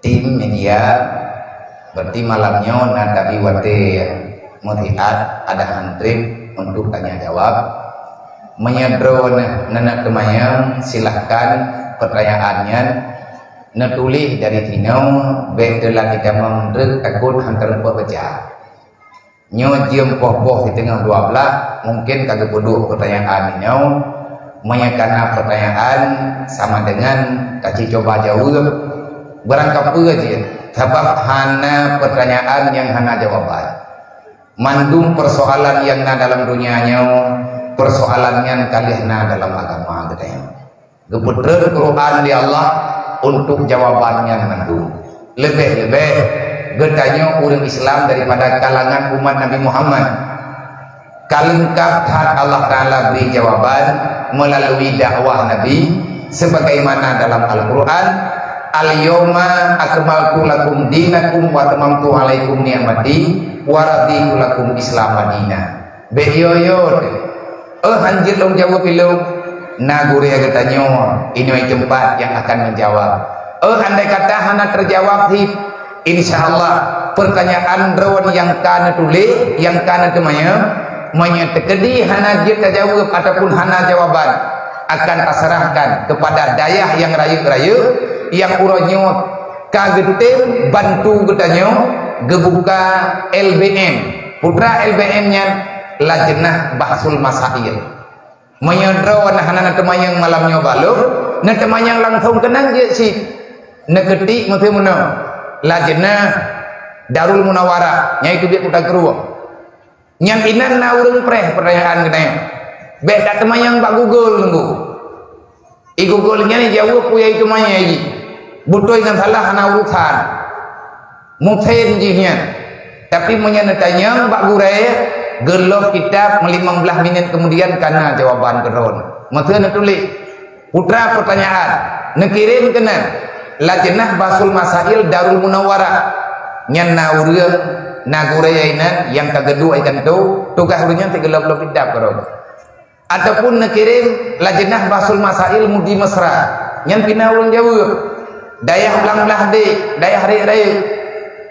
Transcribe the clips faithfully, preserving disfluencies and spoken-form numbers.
Tim media, berarti malam nyoe na tabi watée meusiat ada hantrip untuk tanya jawab. Meunyoe droeneuh neuneuk teumanyong, silahkan pertanyaan nyan neutuléh dari sinoe, bék teulat itamong treuk takot hana teupeue baca. Nyoe jeuem poh-poh siteungoh dua blaih, mungken ka geupeuduek peutanyaan nyoe. Meunyoe kana peutanyaan, sama dengan kaci cuba jaweueb. Barangkapeue jih, sabab hana peutanyaan nyang hana jawaban. Mandum persoalan nyang na dalam donya nyoe, persoalan nyan ka lheueh na dalam agama geutanyoe. Geupeutreun Quran lé Allah untuk jawaban nyan mandum. Leubeh-leubeh geutanyoe ureuëng Islam daripada kalangan umat Nabi Muhammad. Ka leungkab that Allah Taala bri jawaban meulalu dakwah Nabi, sebagaimana dalam Al-Quran, "Al-yauma akmaltu lakum dinakum wa atmamtu alaikum ni'mati wa raditu lakum Islam dina." Bék yo-yo teuh. Oh, hanjeuet lôn jaweueb ilôn. Na gurée geutanyoe inoe teumpat nyang akan meujawab. Oh, andai kata hana teujawab cit, insya Allah, peutanyaan droeneuh nyang ka neutuléh, nyang ka neuteumanyong, meunyoe teukeudi hana jeuet tajaweueb ataupun hana jawaban, akan taseurahkan keupada dayah nyang rayeuk-rayeuk nyang uroe nyoe ka geutem bantu geutanyoe geubuka L B M. Putra L B M nyan Lajnah Bahsul Masail. Meunyoe droeneuh hana neuteumanyong malam nyoe bak lôn, neuteumanyong langsong keunan jeuet cit. Neukeutik meuteumeunoe, Lajnah Darul Munawarah, nyang itu biet kuta keurueng. Nyang inan na ureuëng preh peutanyaan keunan. Bék tateumanyong bak Google teungku. I Google nyan jaweueb peue nyang iteumanyong jih. Beutôi ngon salah hana urusan. Mungken jih nyan. Tapi meunyoe neutanyong bak gurée, geulok kitab, limong blaih minit kemudian kana jawaban keudroe. Meuteun neutuléh. Putra peutanyaan, neukirém keunan, Lajnah Bahsul Masail Darul Munawarah. Nyan na ureuëng, na gurée inan nyang ka geuduek ikan tu, tugaih ureuëng nyan sigeulok-lok kitab keudroe. Ataupun neukirém Lajnah Bahsul Masail Mudi Mesra, nyan pih na ureuëng jaweueb. Dayah Blang Blahdeh, dayah Rayeuk-Rayeuk.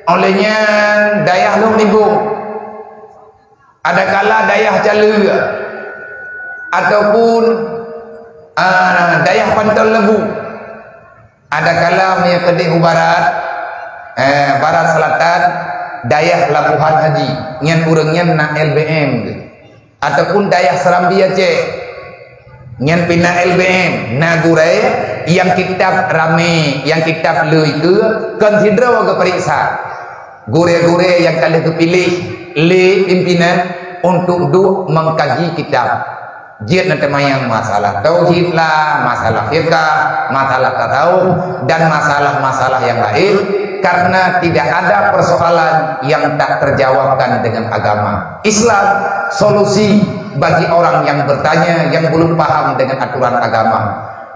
Óh lheueh nyan dayah Lhong Nibong. Adakala dayah Caleue ataupun, ah, dayah Panton Leubue. Adakala meunyoe keudeh u barat, eh, barat selatan, dayah Labuhan Haji, nyan ureuëng nyan na L B M geuh. Ataupun dayah Serambi Aceh, nyan pih na L B M, na gurée nyang kitab ramé, nyang kitab le ikeue, kon sidroe geupeuriksa. Gurée-gurée nyang ka lheueh geupiléh lé pimpinan untuk duek mengkaji kitab. Jeuet neuteumanyong masalah tauhid lah, masalah fikah, masalah tasawuf, dan masalah-masalah yang lain, karena tidak ada persoalan yang tak terjawabkan dengan agama. Islam solusi bagi orang yang bertanya yang belum paham dengan aturan agama.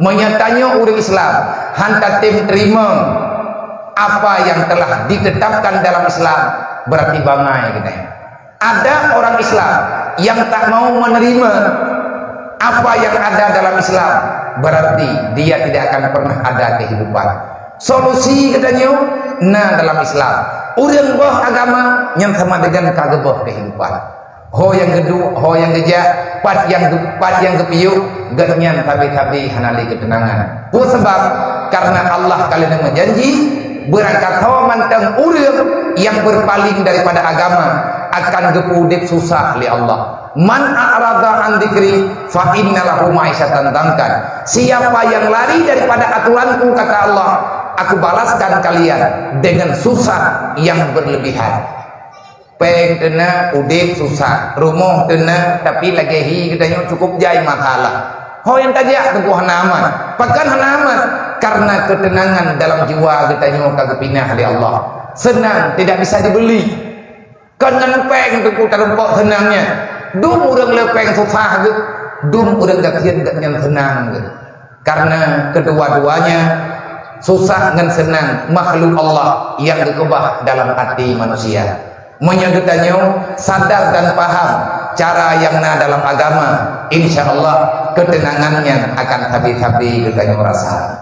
Meunyoe tanyoe ureuëng Islam hana tatem teurimong apa yang telah ditetapkan dalam Islam, berarti bangai geutanyoe. Ada orang Islam yang tak mau menerima apa yang ada dalam Islam, berarti dia tidak akan pernah ada kehidupan. Solusi geutanyoe na dalam Islam. Ureuëng boh agama nyang sama dengan ka geuboh kehidupan. Ho nyang geuduek, ho nyang geujak, pat nyang geu-, pat nyang geupiôh, geuhnyan sabe-sabe hana lé keuteunangan. Peue sabab? Karena Allah ka lheueh meujanji, beurangkasoe mantong ureuëng nyang beurpaléng daripada agama akan geupeuudeb susah lé Allah. "Man a'rada an dzikri fa inna lahu ma'isyatan dhanka." Siapa yang lari daripada aturan-Ku, kata Allah, Aku balaskan kalian dengan susah yang berlebihan. Péng teuna, udeb susah, rumoh teuna, tapi lagée hi geutanyoe cukup jai masalah. Ho nyang tajak teungku hana aman. Pakon hana aman? Karena keuteunangan dalam jiwa geutanyoe ka geupinah lé Allah. Seunang tidak bisa dibeli. Kon ngon péng teungku tarumpok seunang nyan. Dum ureuëng le péng susah geuh, dum ureuëng gasien geuhnyan seunang geuh. Karena kedua-duanya, susah ngon seunang, makhluk Allah nyang geukeubah dalam até manusia. Meunyoe geutanyoe sadar dan paham cara nyang na dalam agama, insya Allah keuteunangan nyan akan sabe-sabe geutanyoe rasa.